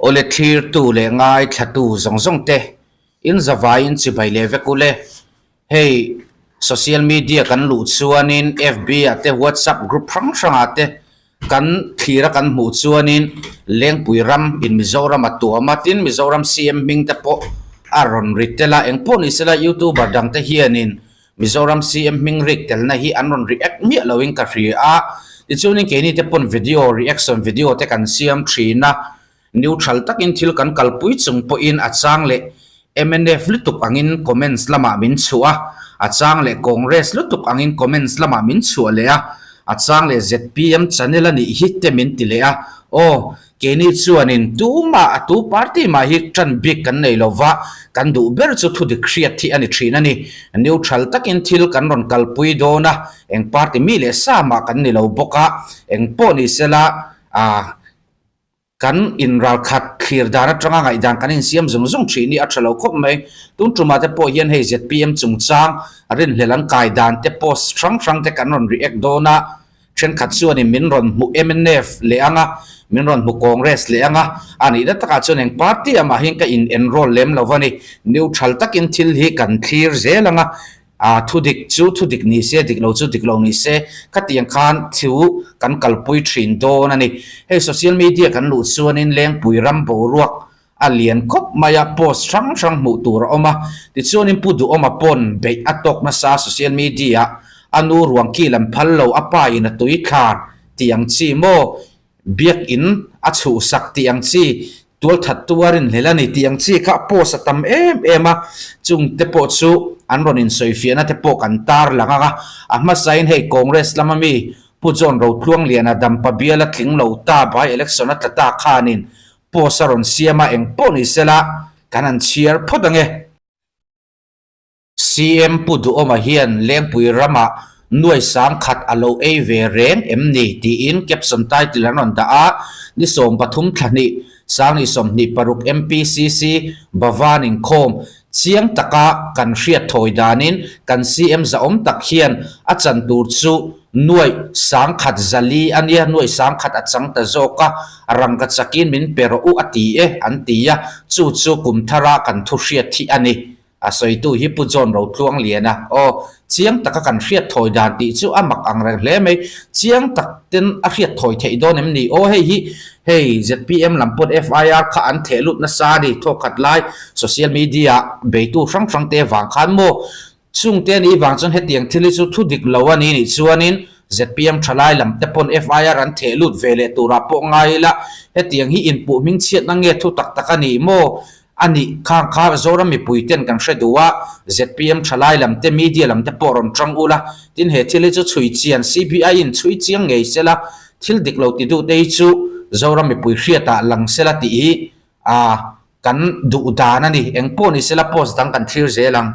Awle thlirtu leh ngaithlatu zawng zawng te in zavaiin chibai leh vek ule. Hei social media kan luh chuanin FB ah te WhatsApp group hrang hrang ah te kan thlir a kan hmuh chuanin Lengpui ram in Mizoram a tuam a tin Mizoram CM hming te pawh a rawn ri tel a engpawh ni sela youtuber dang te hianin Mizoram CM hming rik telna hi an rawn react miah loin ka hria a, tichuanin keini te pawn video reaction video te kan siam thin a, neutral takin thil kan kalpui chung pawhin a chang leh mnf lutuk angin comments lamah min chhuah a, a chang leh Congress lutuk angin comments lamah min chhuah leh a, a chang leh zpm channel a nih hi te min ti leh a, aw Keini chuanin tumah a tu party mah hi tan bik kan nei lova, kan duh ber chu thudik hriat hi a ni thin a ni. Neutral takin thil kan rawn kalpui dawn a, eng party mi leh sa mah kan ni lo bawk a, eng pawh ni sela ah kan inralkhat thlir dan atanga ngaihdan kan insiam zung zung thin hi a tha lo khawp mai. Tun tumah te pawh hian hei zpm chungchang rinhlelh an kai dan te post hrang hrang te kan rawn react dawn a, Thenkhat chuanin min rawn hmu mnf leh ang a, min rawn hmu Congress leh ang a, a nihna takah chuan eng party ah mah hian ka in enroll lem lo va ni. Neutral takin thil hi kan thlir zel ang a, aa thudik chu thudik ni se, dik lo chu dik lo ni se, khatiang khan thu kan kalpui thin dawn a ni. Hei social media kan luh chuanin Lengpui ram boruak a lian khawp mai a, post hrang hrang hmuh tur a awm a, tichuanin Pu Duhawma pawn beih a tawk nasa social media ah a nu ruang kil an phal lo, a pa in a tui thlar tih ang chi maw, biakin a chhuhsak tih ang chi, tualthat tu a rinhlelh a ni tih ang chi kha post a tam em em a, chung te pawh chu an rawn insawifiahna te pawh kan tar lang ang a, a hmasain hei Congress lama mi Pu John Rotluangliana Dampa bial a tling lo ta by election a tla ta khanin Post a rawn siam a, eng pawh ni sela kan han chhiar phawt ang e. CM Pu Duhawma hian Lengpui ramah nuai sang khat a lo ei ve reng em ni tiin caption title an rawn dah a, ni 13 thla hnih, Sangni 26 MPCC Bhavan inkhawm chiang taka kan hriat thawi danin kan CM zahawm tak hian a chan tur chu Nuaih sangkhat zali a nia, nuaih sangkhat a chang ta zawk a, rangka chakin min pe rawh u a ti e, an ti a, chu chu kum thara kan thu hriat hi a ni. A sawitu hi Pu John Rotluangliana aw, chiang taka kan hriat thawi dan tih chu a mak ang reng hle mai, chiang tak ten a hriat thawi theih dawn em ni? Aw hei hi, hei zpm lam pawn FIR kha an theh lut nasa a ni, thawkhat lai social media beitu hrang hrang te vang khan maw Chungte ni vang chuan hetiang thil hi chu thu dik lo a ni nih chuanin zpm thalai lam te pawn FIR an theh lut ve leh turah pawh ngai ila hetiang hi inpuh hming chhiatna nge thu tak tak a ni maw? A nih khang kha Zoram mipui ten kan hre duh a, zpm thalai lam te media lam te pawh rawn tang ula tin he thil hi chu chhui chian CBI in chhui chiang ngei sela thil dik lo ti duh te hi chu Zoram mipui hriatah lang sela tih hi a kan duh dan a ni. Engpawh ni sela post dang kan thlir zel ang.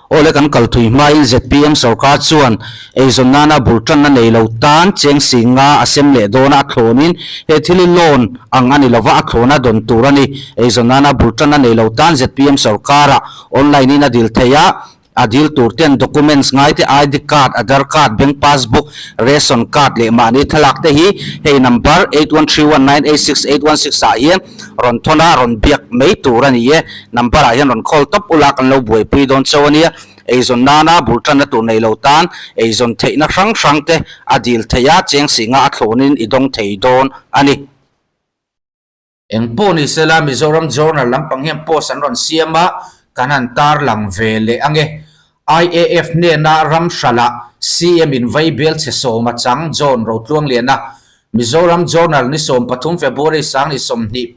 Awle kan kal thui hmain zpm sorkar chuan eizawn nana bul tanna nei lo tan cheng si nga a sem leh dawn a, a thlawnin he thil hi loan ang a ni lova a thlawn a dawn tur a ni. Eizawn nana bul tanna nei lo tan zpm sorkara online in a dil thei a, A dil tur ten documents ngai te ID card, Aadhar card, bank passbook, ration card leh mahni thlalak te hi hei number 8131986816 ah hian rawn thawn a, rawn biak mai tur a ni e. Number ah hian rawn call tawp ula kan lo buaipui dawn chauh a nia. Eizawn nana bul tanna tur nei lo tan eizawn theihna hrang hrang te a dil theih a, cheng singa a thlawnin i dawng thei dawn a ni. Eng pawh ni sela Mizoram Journal lampang hian post an rawn siam a, kan han tarlang ve leh ang e. IAF hnena ram hralh CM in vaibel chhe sawma chang John Rotluangliana, Mizoram Journal ni 13 February 2026,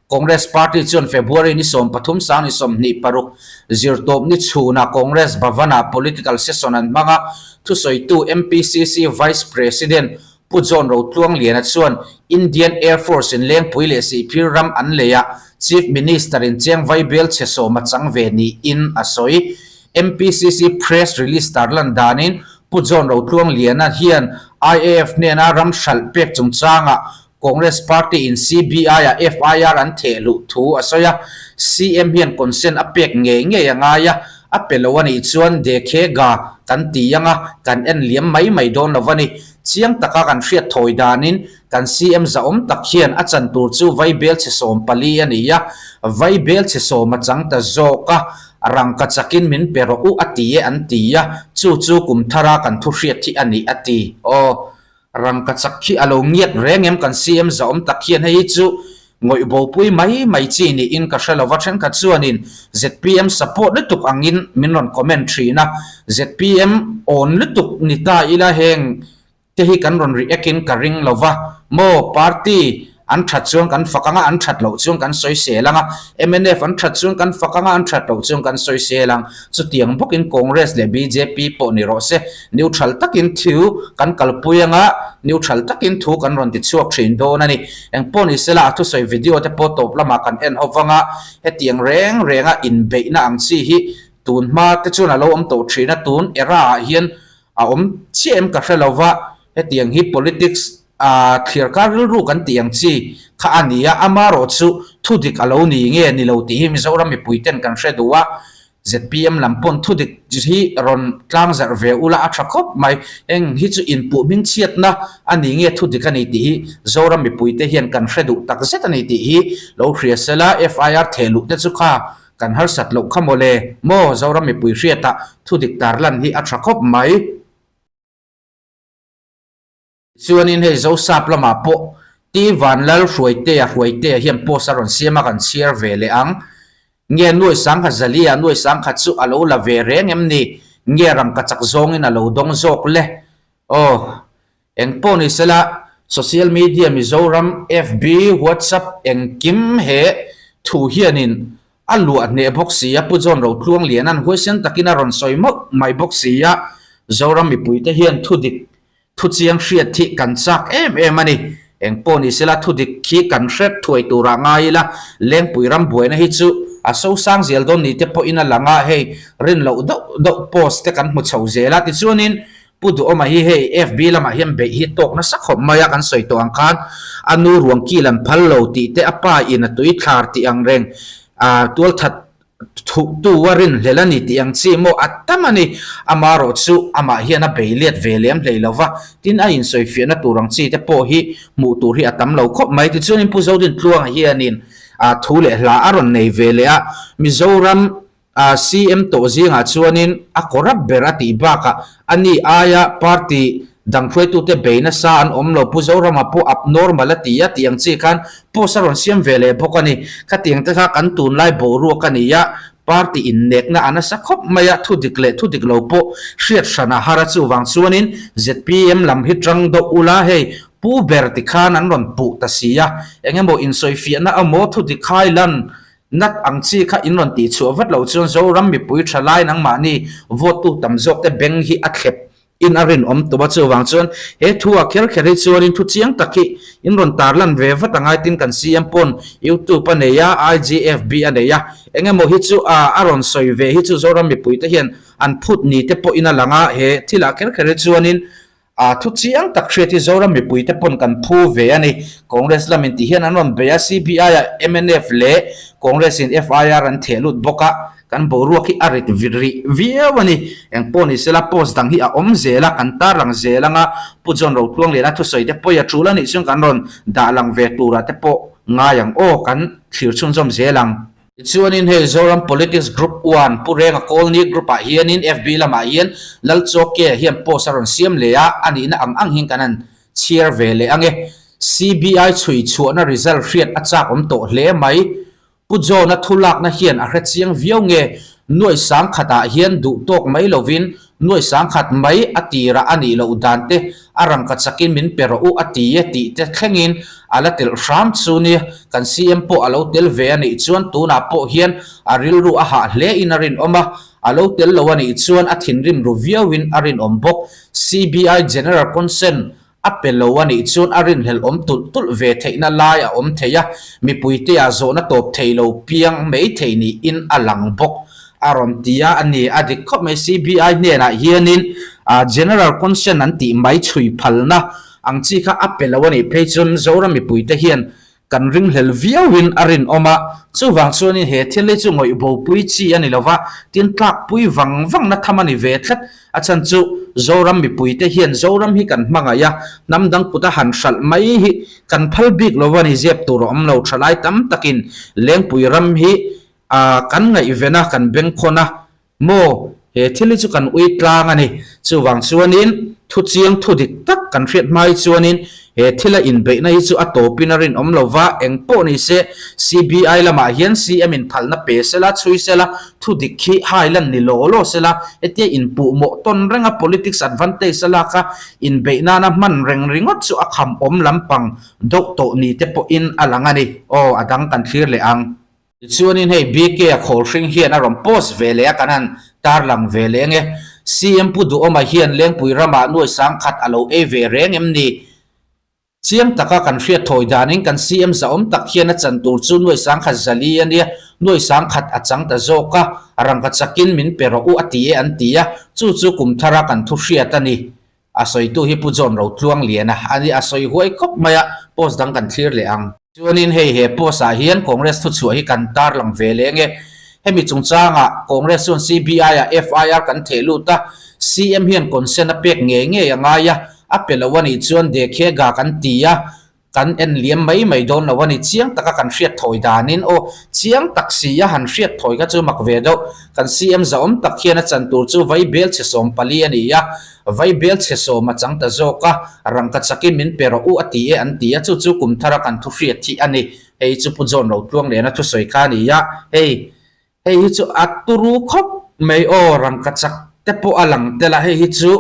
Congress Party chuan February ni 13 2026 zirtawpni chhunah Congress Bhavan-ah political session an hmang a, thusawitu MPCC Vice President Pu John Rotluangliana chuan Indian Air Force in Lengpui leh Sihphir ram an lei a, Chief Minister in cheng vaibel chhe sawm a chang ve niin a sawi. MPCC Press release tarlan danin Pu John Rotluangliana hian IAF hnena ram hralh pek chungchangah Congress Party in CBI-ah FIR an theh luh thu a sawi a, CM hian consent a pek ngei ngei a ngai a, a pe lo a nih chuan Dekhega kan ti ang a, kan en liam mai mai dawn lo a ni. Chiang taka kan hriat thawi danin kan CM zahawm tak hian a chan tur chu Vaibelchhe 14 a ni a, Vaibelchhe sawm a chang ta zawk a, rangka chakin min pe rawh u a ti e an ti a, chu chu kum thara kan thu hriat hi a ni a ti. Aw. Rangka chak khi a lo ngiat reng em kan CM zahawm tak hian hei hi chu ngawih bopui mai mai chi niin ka hre lova thenkhat chuanin zpm support lutuk angin min rawn comment thin a, zpm awn lutuk ni ta ila heng te hi kan rawn react in ka ring lova maw party An that chuan kan fak anga, an that loh chuan kan sawi sel anga, mnf an that chuan kan fak anga, an that loh chuan kan sawi sel ang. Chutiang bawkin Congress leh bjp pawh ni rawh se, neutral takin thu kan kalpui anga, neutral takin thu kan rawn ti chhuak thin dawn a ni. Engpawh ni sela a thusawi video te pawh tawp lamah kan en ho vang a, hetiang reng renga inbeihna ang chi hi tun hma te chuan a lo awm tawh thin a, tun era ah hian a awm chiah em ka hre lo va, hetiang hi politics A thliarkar rilru kan tih ang chi kha a ni a, amarawh chu thudik a lo ni nge ni lo tih hi Mizoram mipui ten kan hre duh a, zpm lam pawn thudik hi rawn tlang zarh ve ula a tha khawp mai, eng hi chu inpuh hmingchhiatna a ni nge thudik a ni tih hi Zoram mipui te hian kan hre duh tak zet a ni tih hi lo hria sela, FIR theh luh te chu kha kan harsat loh kha mawle maw Zoram mipui hriatah thudik tarlan hi a tha khawp mai. Chuanin hei Zosap lamah pawh Ti Vanlal Hruaitea Hruaitea hian post a rawn siam a kan chhiar ve leh ang. Nge nuai sangkhat Zalia nuai sangkhat chu a lo la ve reng em ni? Nge rangka chak zawngin a lo dawng zawk le? Aw, eng pawh ni sela social media Mizoram FB, WhatsApp engkim he thu hianin a luah hneh bawk si a, Pu John Rotluang Liana'n huaisen takin a rawn sawi mawlh mai bawk si a, Zoram mipuite hian thudik Thuchiang hriat hi kan chak em em a ni. Eng pawh ni sela thudik khi kan hret thuai turah ngai ila, Lengpui ram buaina hi chu a sosang zel dawn ni te pawhin a lang a, hei rin loh deuh deuh post te kan hmu chho zel a. Tichuanin Pu Duhawma hi hei FB lamah hian beih hi tawk nasa khawp mai a, kan sawi tawh ang khan a nu ruang kil an phal lo tih te, a pa in a tui thlar tih ang reng tualthat Thuhtu a rinhlelh a ni tih ang chi maw a tam a ni. Amarawh chu amah hian a bei let ve lem hlei lo va, tin a insawifiahna tur ang chi te pawh hi hmuh tur hi a tam lo khawp mai. Tichuanin Pu Zodintluanga hianin thu leh hla a rawn nei ve leh a, Mizoram CM tawh zingah chuanin a corrupt ber a tih bakah a ni aia party dang hruaitute bei nasa an awm lo, Pu Zorama pawh abnormal a ti a tih ang chi khan post a rawn siam ve leh bawk a ni. Khatiang te kha kan tunlai boruak a ni a, party innekna a nasa khawp mai a, thudik leh thudik lo pawh hriat hran a har a, chuvang chuanin zpm lam hi tang deuh ula hei pu ber tikhan an rawn puh ta si a, eng emaw insawifiahna emaw thudik khai lan Nat ang chi kha in rawn tih chhuah vat loh chuan Zoram mipui tha lai nangmahni vote tu tam zawk te beng hi a thlep in a rinawm tawp a, chuvang chuan he thu ah kher kher hi chuanin thu chiang tak hi in rawn tarlan ve vat angai tin kan CM pawn YouTube a nei a, IGFB a nei a, eng emaw hi chu a a rawn sawi ve hi chu Zoram mipui te hian an phut ni te pawh in a lang a, he thil ah kher kher hi chuanin A thu chiang tak hriat hi Zoram mipuite pawn kan phu ve a ni. Congress lamin ti hian an rawn bei a, CBI ah mnf leh Congress in FIR an theh lut bawk a, kan boruak hi a rit rih viau a ni. Eng pawh ni sela post dang hi a awm zel a, kan tarlang zel anga Pu John Rotluangliana thusawi te pawh i a tul a nih chuan kan rawn dah lang ve turah te pawh ngai ang aw, kan thlir chhunzawm zel ang. Tichuanin hei Zoram Politics Group One Pu Renga Colney Group ah hianin FB lamah hian Lalchawke hian post a rawn siam leh a, a nihna ang ang hian kan han chhiar ve leh ang e. CBI chhui chhuahna result hriat a chak awm tawh hle mai. Pu John-a thu lakna hian a hre chiang viau nge nuai sangkhatah hian duh tawk mai lovin nuai sangkhat mai a tirah a nih loh dan te a rangka chakin min pe rawh u a ti e tih te thlengin a la telh hram chu nia, kan CM pawh a lo tel ve a nih chuan tunah pawh hian a rilru a hah hle in a rinawm a, a lo tel lo a nih chuan a thinrim ru viau in a rinawm bawk. CBI General Consent a pe lo a nih chuan a rinhlelh awm tulh tulh ve theihna lai a awm thei a, mipuite ah zawhna tawp thei lo piang mai thei niin a lang bawk a rawn ti a, a ni a dik khawp mai. CBI hnenah hianin General Consent an tih mai chhui phalna ang chi kha a pe lo a nih phei chuan Zoram mipuite hian. kan ringhlel viauin a rinawm a, chuvang chuanin he thil hi chu ngawih bopui chi a ni lo va, tin tlakpui vang vangna tham a ni ve tlat. A chhan chu Zoram mipuite hian Zoram hi kan hmangaih a, hnam dang kuta han hralh mai hi kan phal bik lo va ni zep tur a awm lo. Thalai tam takin Lengpui ram hi kan ngaihven a, kan bengkhawn a, Maw? He thil hi chu kan ui tlang a ni. Chuvang chuanin thu chiang thu dik tak kan hriat hma hi chuanin he thila inbeihna hi chu a tawpin a rinawm lo va, eng pawh ni se CBI lamah hian CM in phalna pe sela, chhui sela, thu dik hi hai lan ni law law sela, hetia inpuh mawh tawn renga politics advantage a lak a, inbeih nana hman reng ringawt chu a kham awm lampang deuh tawh ni te pawhin a lang a ni. Aw, a dang kan thlir leh ang. Tichuanin hei BK a khawl hring hian a rawn post ve leh a, kan han tarlang ve leh enge. CM Pu Duhawma hian Lengpui ramah nuai sangkhat a lo ei ve reng em ni? Chiang taka kan hriat thawi danin kan CM zahawm tak hian a chan tur chu nuai sangkhat zali a nia, nuai sangkhat a chang ta zawk a, rangka chakin min pe rawh u a ti e an ti a, chu chu kum thara kan thu hriat a ni. A sawitu hi Pu John Rotluangliana a ni, a sawi huai khawp mai a, post dang kan thlir leh ang. Chuanin hei he post ah hian Congress thuchhuah hi kan tarlang ve leh nge? Hemi chungchangah Congress chuan CBI ah FIR kan theh lut a, CM hian consent a pek ngei ngei a ngai a, a pe lo a nih chuan dekhega kan ti a, Kan en liam mai mai dawn lo a ni. Chiang taka kan hriat thawi danin aw, chiang tak si a han hriat thawi kha chu mak ve deuh. Kan CM zahawm tak hian a chan tur chu vai bel chhe 14 a ni a, vai bel chhe sawm a chang ta zawk a, rangka chakin min pe rawh u a ti e an ti a, chu chu kum thara kan thu hriat hi a ni. Hei chu Pu John Rotluangliana thusawi kha a ni a, hei. Hei hi chu a turu khawp mai aw, rangka chak te pawh a lang tel a, hei hi chu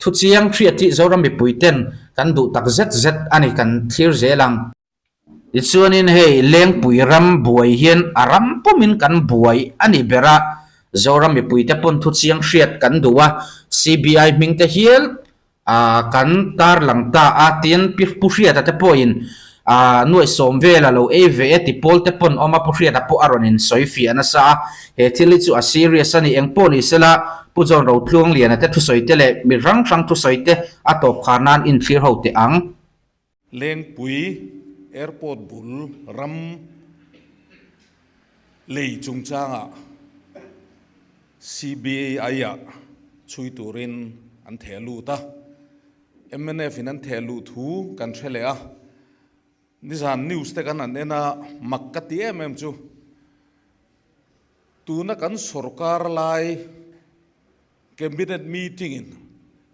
thu chiang hriat hi Zoram mipui ten kan duh tak zet zet a ni kan thlir zel ang. Tichuanin hei Lengpui ram buai hian a ram pumin kan buai a ni ber a, Zoram mipui te pawn thu chiang hriat kan duh a, CBI hming te hial Ah kan tarlang ta a tin Pi Pu Hriata te pawhin ah nuaih sawm vel a lo ei ve e ti pawl te pawn awm a Pu Hriata pawh a rawn in sawi fiah nasa a he thil hi chu a serious a ni eng pawh ni sela Pu John Rotluangliana te thusawi te leh mi hrang hrang thusawi te a tawp khar nan in thlir ho teh ang. Lengpui Airport bul ram lei chungchangah CBI-ah chhui turin an theh lut a, MNF-in an theh luh thu kan hre leh a, nizan news te kan han en a, mak ka ti em em chu tuna kan sorkar lai Cabinet meeting-in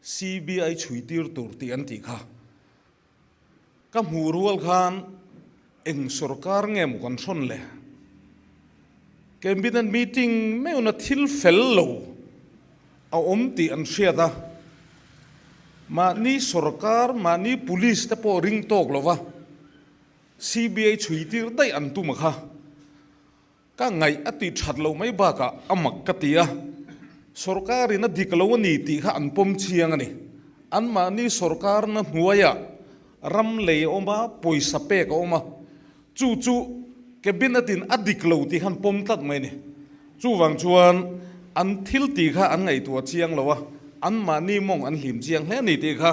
CBI chhui tir tur tih an tih kha. Ka hmuh rual khan eng sorkar nge maw kan hrawn le? Cabinet meeting meuhna thil fel lo a awm tih an hriat a, mahni sorkar, mahni police te pawh ring tawk lova CBI chhui tir daih an tum a kha. Ka ngaih a tih that loh mai bakah a mak ka ti a, sorkarin a dik lo a ni tih kha an pawm chiang a ni. Anmahni sorkarna hnuaiah ram lei a awm a, pawisa pek a awm a, chu chu Cabinet-in a dik lo tih kha an pawm tlat mai a ni. Chuvang chuan an thil tih kha an ngaihtuah chiang lo a, anmahni mawng an hlim chiang hle a ni tih kha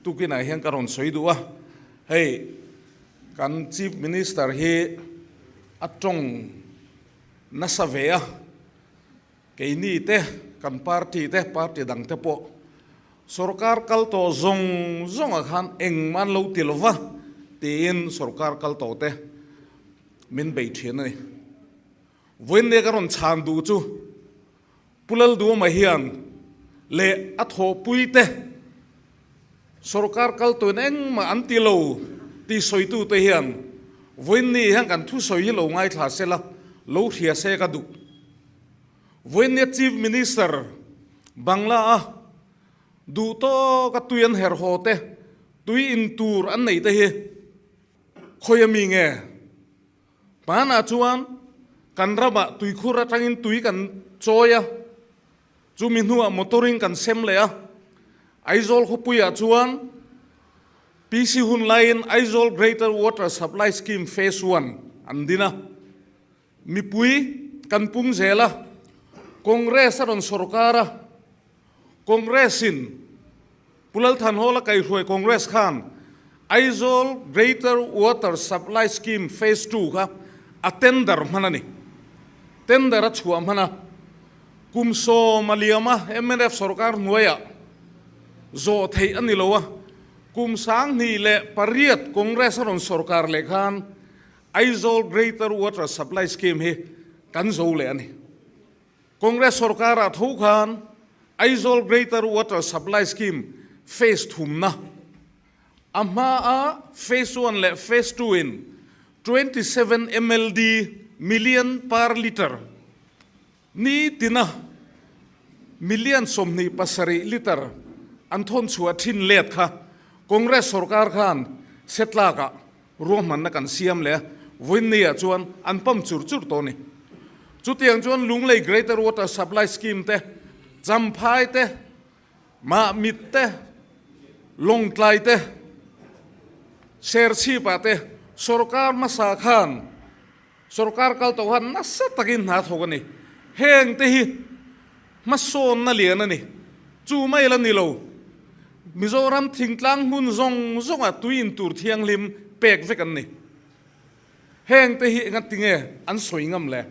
tukinah hian ka rawn sawi duh a, hei Kan Chief Minister hi a tawng nasa ve a, keini te, kan party te, party dang te pawh sorkar kal tawh zawng zawngah khan engmah an lo ti lo va tiin sorkar kal tawh te min bei thin a ni. Vawiin ka rawn chhan duh chu Pu Lalduama hian leh a thawhpui te sorkar kal tuin engmah an ti lo tih sawitute hian vawiinni hian kan thusawi hi lo ngaithla se la, lo hria se ka duh. Vawiinnia Chief Minister Bangla a duh tawka tui an herh haw te, tui in tur an nei te hi khawi a mi nge? Hmanah chuan kan ramah tuikhur atangin tui kan chawi a, chumi hnuah motor-in kan sem leh a. Aizawl khawpuiah chuan PC hun laiin Aizawl Greater Water Supply Scheme Phase One an din a. Mipui kan pung zel a, Congress a rawn sawrkar a, Congress-in Pu Lalthanhawla kaihruai Congress khan. Aizawl Greater Water Supply Scheme Phase Ii kha a tender hman a ni. Tender a chhuah hman a, kum sawm a liam a, mnf sorkar hnuaiah zawh theih a ni lo a, kum 2008 Congress a rawn sorkar leh khan Aizawl Greater Water Supply Scheme hi kan zo leh a ni. Congress sorkarah tho khan Aizawl Greater Water Supply Scheme Phase thumna, a hmaa Phase One leh Phase Two in 27 mld million per litre, ni tina million 27 litre an thawn chhuah thin let kha Congress sorkar khan setlakah Ruahmanna kan siam leh a, vawiinniah chuan an pump chur chur tawh a ni. Chutiang chuan Lunglei Greater Water Supply Scheme te, Champhai te, Mahmit te, Lawngtlai te, Serchhipah te sorkar hmasa khan sorkar kal tawh khan nasa takin hna thawk a ni. Heng te hi hmasawnna lian a ni. Chu mai la ni lo. Mizoram thingtlang hmun zawng zawnga tui in tur thianghlim pek vek an ni. Heng te hi engati nge an sawi ngam le?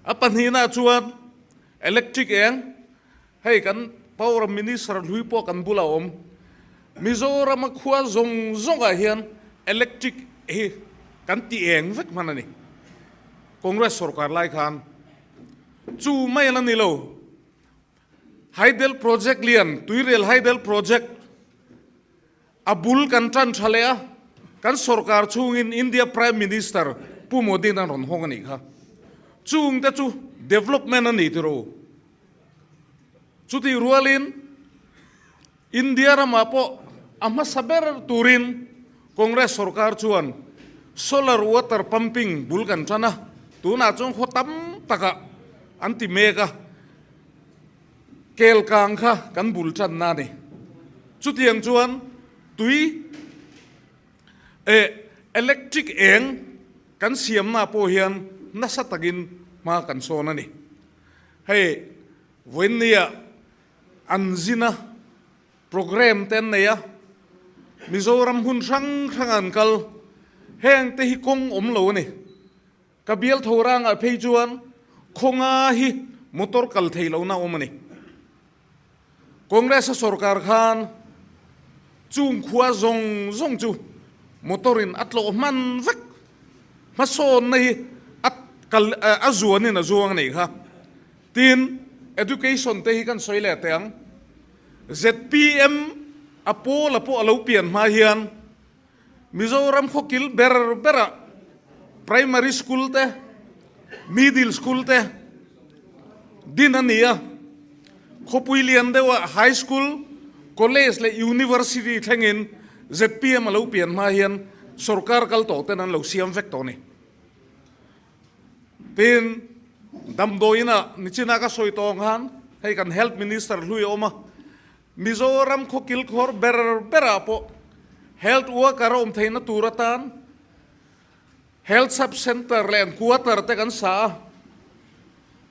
A pahnihna chuan electric eng, hei kan Power Minister hlui pawh kan bulah a awm. Mizorama khua zawng zawngah hian electric hi kan ti eng vek hman a ni. Congress sorkar lai khan chu mai la ni lo. Hydel Project lian, Tuirel Hydel Project a bul kan tan tha leh a, kan sorkar chhungin India Prime Minister Pu Modi-in a rawn hawng a nih kha. Chungte chu development a ni tiro. Chutih rualin India ramah pawh a hmasa ber turin Congress sorkar chuan solar water pumping bul kan tan a, tunah chuan khaw tam takah an ti mek a, kel kang kha kan bul tanna a ni. Chutiang chuan tui eh electric eng kan siamna pawh hian nasa takin hma kan sawn a ni. Hei vawiinnia an zin a, programme te an nei a, Mizoram hmun hrang hrang an kal, heng te hi kawng awm lo a ni. Ka bial tho rangah phei chuan khawnga hi motor kal thei lohna awm a ni. Congress a sorkar khan chung khua zawng zawng chu motor in a tlawh hman vek, hmasawnna hi a kal a zuanin a zuang a nih kha. Tin, Education te hi kan sawi leh teh ang. Zpm a pawl a pawh a lo pian hma hian Mizoram khawkil ber berah Primary School te, Middle School te din a ni a. Khawpui lian deuhah High School, College leh University thlengin zpm a lo pian hma hian sorkar kal tawh ten an lo siam vek tawh a ni. Tin, damdawiinah nichina ka sawi tawng khan hei kan Health Minister hlui a awm a, Mizoram khaw kilkhawr ber berah pawh Health Worker a awm theihna tur atan Health Sub Centre leh an quarter te kan sa a,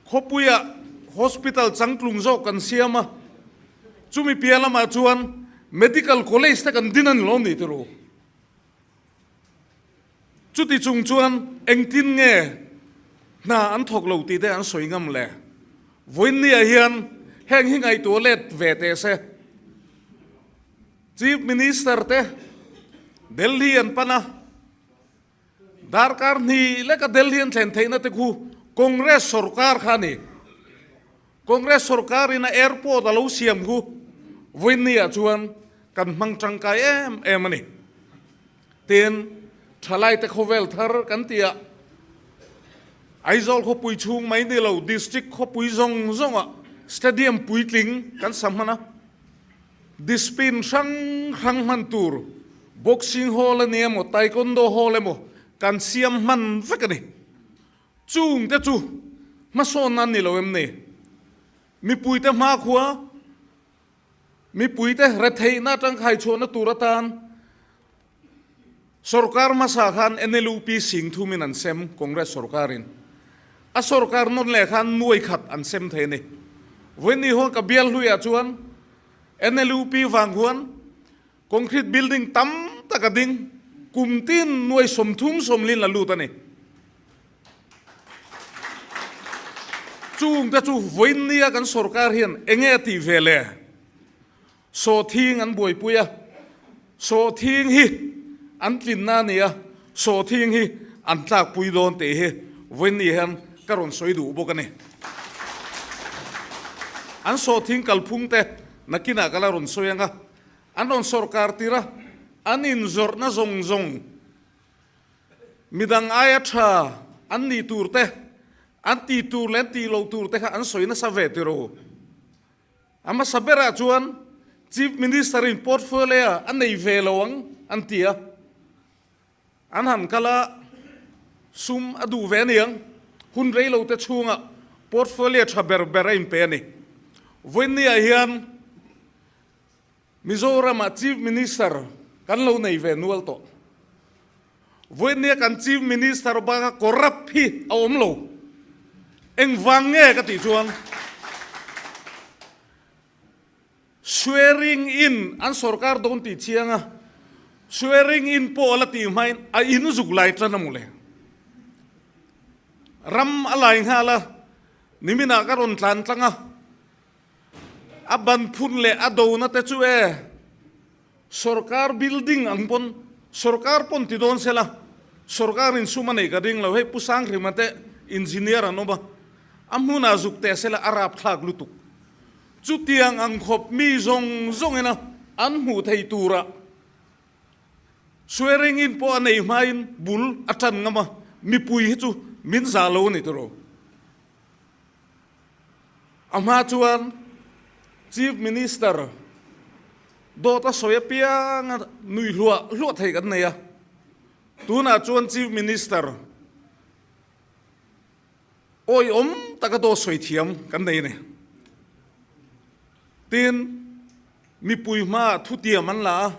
khawpuiah Hospital changtlung zawk kan siam a, chumi piah lamah chuan Medical College te kan din a ni lawm ni tiro. Chuti chung chuan engtin nge hna an thawk lo tih te an sawi ngam le? Vawiinniah hian heng hi ngaihtuah let ve teh se. Chief Minister te Delhi an pan a, darkar hnih leka Delhi an thlen theihna te khu Congress sorkar kha a ni. Congress sorkarin a airport a lo siam khu vawiinniah chuan kan hmang tangkai em em a ni. Tin, thalaite khawvel thar kan ti a, Aizawl khawpui chhung mai ni lo district khawpui zawng zawngah stadium puitling kan sa hman a, discipline hrang hrang hman tur boxing hall a ni emaw taekwondo hall emaw kan siam hman vek a ni. Chungte chu hmasawnna an ni lo em ni? Mipuite hmakhua Mipuite retheihna atang khaichhuahna tur atan sorkar hmasa khan NLUP sing thumin an sem, Congress sorkarin. A sorkar nawn leh khan nuai khat an sem thei a ni. Vawiin huan ka bial hluiah chuan NLUP vang huan concrete building tam tak a ding, kum tin nuai 30 40 la lut a ni. Chung te chu vawiinnia kan sorkar hian enge a tih ve le? Sawhthing an buaipui a, sawhthing hi an tlinna a ni a, sawhthing hi an tlakpui dawn tih hi vawiinni hian ka rawn sawi duh bawk a ni. An sawhthing kalphung te nakinah ka la rawn sawi ang a, an rawn sawrkar tir a, an inzawrhna zawng zawng midang aia tha an nih tur te, an tih tur leh an tih loh tur te kha an sawi nasa ve tiro. A hmasa berah chuan Chief Minister in portfolio a nei ve lo ang an ti a, an han kal a, sum a duh ve a niang, hun rei lo te chhungah portfolio tha ber ber a inpe a ni. Vawiinniah hian Mizoramah Chief Minister kan lo nei ve nual tawh. Vawiinnia kan Chief Minister baka corrupt hi a awm lo. Engvang nge ka tih chuan swearing in an sorkar dawn tih chiang a, swearing in pawh a la tih hmain a in zuk lai tan a mu le. Ram a lai nghal a, niminah ka rawn tlan tlang a, A ban phun leh a dona te chu e sorkar building ang pawn sorkar pawn ti dawn sela sorkar in sum a neih ka ring lo hei Pu Sanghrima te engineer an awm a a hmunah zuk teh sela a rapthlak lutuk chutiang ang khawp mi zawng zawng ina an hmuh thei tura swearing in pawh a nei hmain bul a tan ngam a mipui hi chu min zah lo a ni tiraw. A hma chuan Chief Minister dawt a sawi apianga nui hluah hluah thei kan nei a, tunah chuan Chief Minister awihawm taka dawt sawi thiam kan nei a ni. Tin, mipui hmaah thutiam an la a.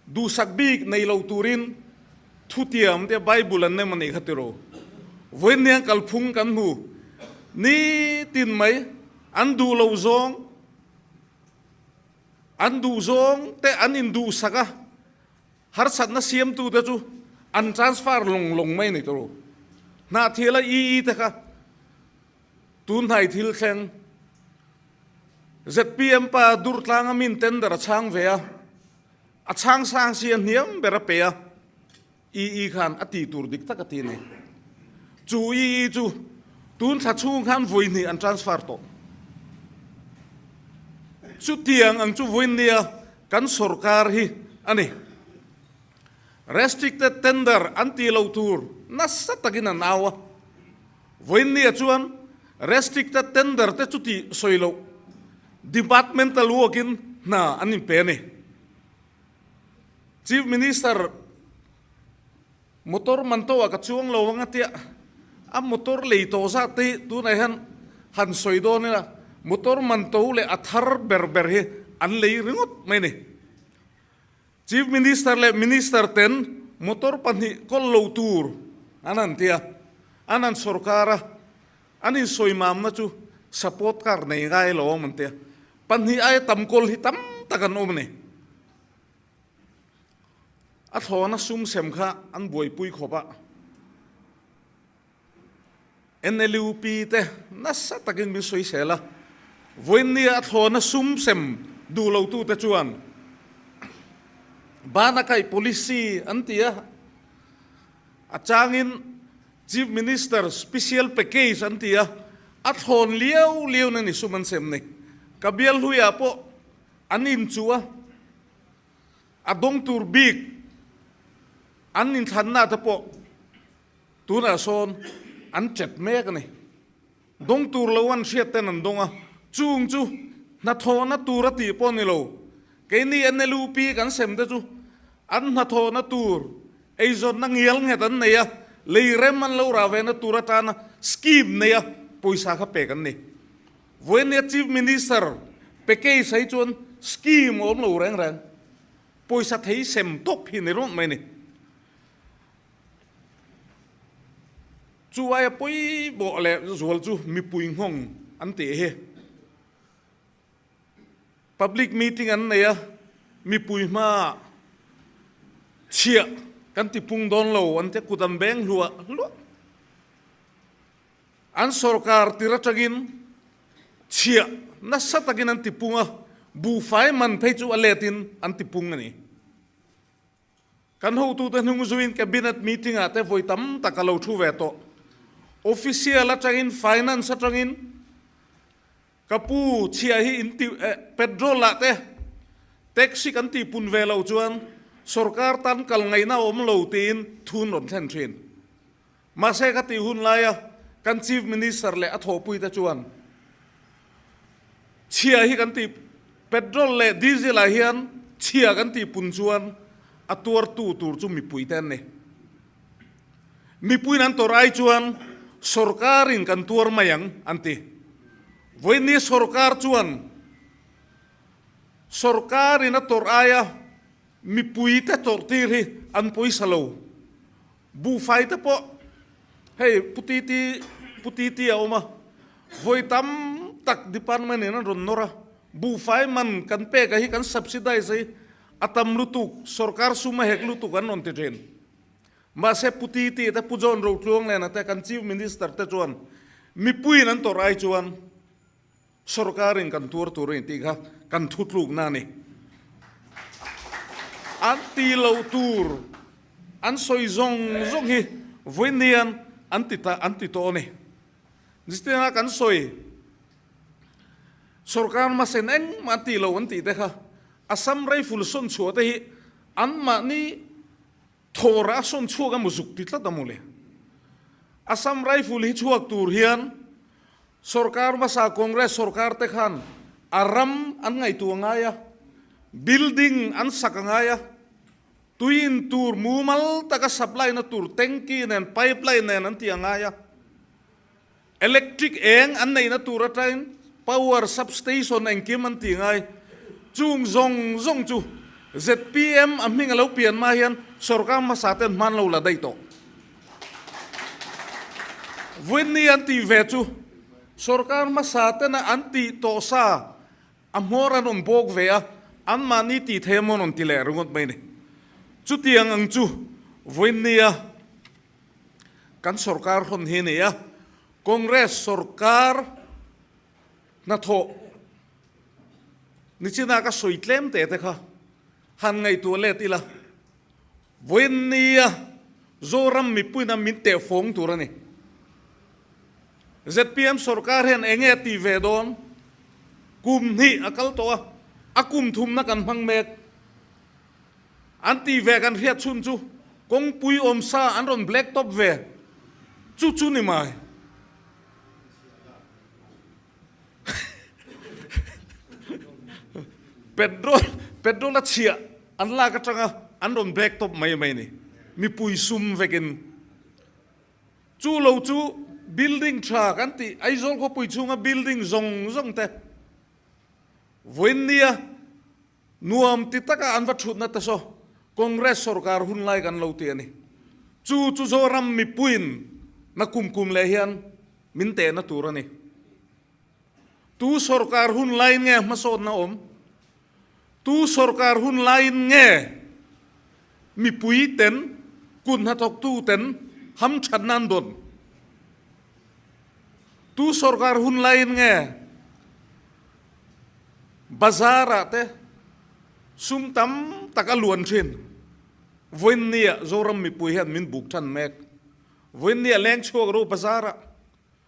Duhsak bik nei lo turin thutiam te Bible an nem a nih kha tiraw? Vawiinniang kalphung kan hmu nitin mai, an duh lo zawng, an duh zawng te an induhsak a, harsatna siamtu te chu an transfer lawng lawng mai a ni tiraw? Hnahthiala EE te kha tunhnai thil thleng ZPM pa Durtlanga min tender a chhang ve a, a chhang sang si a hniam ber a pe a, EE khan a tih tur dik tak a ti a ni. Chu EE chu tun thla chhung khan vawi hnih an transfer tawh. Chutiang ang chu vawi nia kan sorkar hi a ni. Restricted tender an tih loh tur nasa takin an au a. Vawiinnia chuan restricted tender te chu tih sawi loh departmental work-in hna an inpe a ni. Chief Minister motor man tawhah ka chuang lo ang a tia, a motor lei tawh zat te hi tunah hian han sawi dawn ila motor man to leh a thar ber ber hi an lei ringawt mai a ni. Chief Minister leh Minister ten motor pahnih kawl lo tur an han ti a, an han sorkar a, an insawimamna chu support car nei ngai lo awm an ti a, pahnih aia tam kawl hi tam tak an awm a ni. A thlawna sum sem kha an buaipui khawp a. NLUP te nasa takin min sawisel a, vawiinnia a thlawna sum sem duh lotute chuan bana kaih policy an ti a, a changin Chief Minister special package an ti a, a thlawn liau liau na ni sum an sem ni. Ka bial hluiah pawh an inchuh a, a dawng tur bik an inthlanna te pawh Tunah sawn an chet mek a ni. Dawng tur lo an hriat ten an dawng a, chung chu hnathawhna tur a tih pawh ni lo. Keini NLUP kan sem te chu an hnathawhna tur eizawnna ngial nghet an nei a, lei rem an lo rah vena tur atana scheme nei a pawisa kha pek an ni. Vawinia Chief Minister package hi chuan scheme a awm lo reng reng. Pawisa thei sem tawp hi ni rawt mai a ni. Chu aia pawimawh leh zual chu mipui nghawng an tih hi. Public meeting an nei a, mipui hmaah. Chhiah kan ti pung dawn lo an tia kut an beng hluah hluah. An sorkar tir atangin chhiah nasa takin an ti pung a, buhfai man phei chu a letin an ti pung a ni. Kan hotute hnung zuiin Cabinet meeting ah te vawi tam tak a lo thu ve tawh. Official atangin, Finance atangin ka pu chhiah hi in ti eh petrol ah te tax hi kan tih pun ve loh chuan sorkar tan kal ngaihna a awm lo tiin thun rawn thlen thin. Mahse ka tih hun laia kan Chief Minister leh a thawhpuite chuan chhia hi kan tih petrol leh diesel ah hian chhia kan tih pun chuan a tuartu tur chu mipuite an ni. Mipuiin an tawrh ai chuan sorkarin kan tuar mai ang an ti. Vawiinni sorkar chuan sorkarin a tawrh aia mipuite tawrh tir hi an pawisa lo. Buhfai te pawh hei Pu Titi Pu Titi a awm a, vawi tam tak department in an rawn nawr a, buhfai man kan pek a hi kan subsidize a hi a tam lutuk, sorkar sum a hek lutuk an rawn ti thin. Mahse Pu Titi te Pu John Rotluanglena te kan Chief Minister te chuan mipuiin an tawrh ai chuan Sorkarin kan tuar tur a ni tih kha kan thutlukna a ni. An ti lo tur an sawi zawng zawng hi vawiin an ti ta an ti tawh a ni. Nichina kan sawi sorkar hmasen engmah an ti lo an tih te kha Assam Rifle sawn chhuah te hi anmahni Thawra a sawn chhuak emaw zuk ti tlat a mawle. Assam Rifle hi chhuak tur hian sorkar hmasa Congress sorkar te khan a ram an ngaihtuah ngai a, building an sak a ngai a, tui in tur mumal taka supply na tur tanky nen pipeline nen an ti a ngai a. Electric eng an neihna tur atangin power substation engkim an ti ngai. Chung zawng zawng chu zpm a hming a lo pian hma hian sorkar hmasa ten hman lo la daih tawh. Vawiinni an tih ve chu sorkar hmasa tena an tih tawh sa a hmawr an rawn bawk ve a, anmahni tih thei emaw an rawn ti leh ringawt mai a ni. Chutiang ang chu vawiinnia Kan sorkar hawn hi a ni a, Congress sorkar hnathawh nichina ka sawi tlem teh te kha han ngaihtuah let ila, vawiin nia Zoram mipuina min teh fawng tur a ni. Zpm sorkar hian eng nge a tih ve dawn? Kum hnih a kal tawh a, a kum thumna kan hmang mek. An tih ve kan hriat chhun chu kawngpui awm sa an rawn black top ve chu chu ni mai. Petrol petrol a chhiah an lak atanga an rawn black top mai mai ni. Mipui sum vekin chu lo chu building tha kan tih Aizawl khawpui chhunga building zawng zawng te vawiin nia Nuam ti taka an va thutna te saw Congress sorkar hun lai kan lo ti a ni. Chu chu Zoram mipuiin na kum kum leh hian min tehna tur a ni. Tu sorkar hun laiin nge hmasawnna awm? Tu sorkar hun laiin nge mipui ten, kut hnathawktu ten hamthatna an dawn? Tu sorkar hun laiin nge Bazar ah te sum tam tak a luan thin. Vawiinnia Zoram mipui hian min buk than mek. Vawiinnia leng chhuak ro bazar ah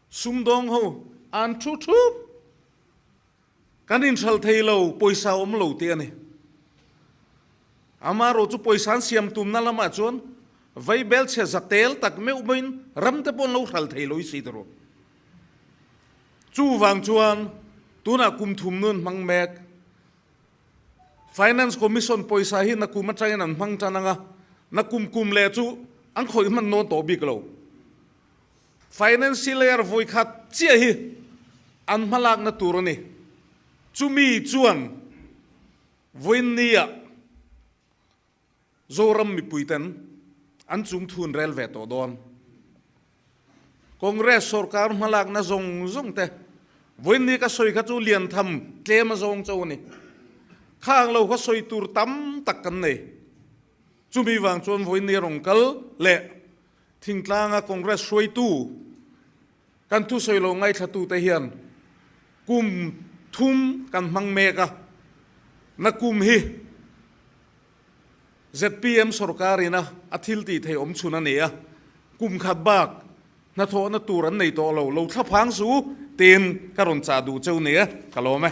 sumdawng ho an thu thup. Kan inhral thei lo, pawisa awm lo tih a ni. Amaherawh chu pawisa an siam tumna lamah chuan vaibelchhe za tel tak meuh meuhin ram te pawh an lo hral thei lo i si tawh. Chuvang chuan tunah kum thum nun hmang mek Finance Commission pawisa hi nakum atangin an hmang tan ang a, nakum kum leh chu an khawih hman nawn tawh bik lo. Financial year vawi khat chiah hi an hmalakna tur a ni. Chumi chuan vawiinniah Zoram mipuiten an chung thun rel ve tawh dawn. Congress sorkar hmalakna zawng zawng te vawiinni ka sawi kha chu lian tham tlem a zawng cho a ni. Khang lo kha sawi tur tam tak kan nei. Chumi vang chuan vawiin ni rawn kal leh Thingtlanga Congress hruaitu kan thusawi lo ngaithlatute hian kum thum kan hmang mek a, na kum hi zpm sorkarina a thil tih theih awm chhun a ni a, kum khat bak hnathawhna tur an nei tawh lo, lo thlaphang su tiin ka rawn chah duh cheu ni e, ka lawm e.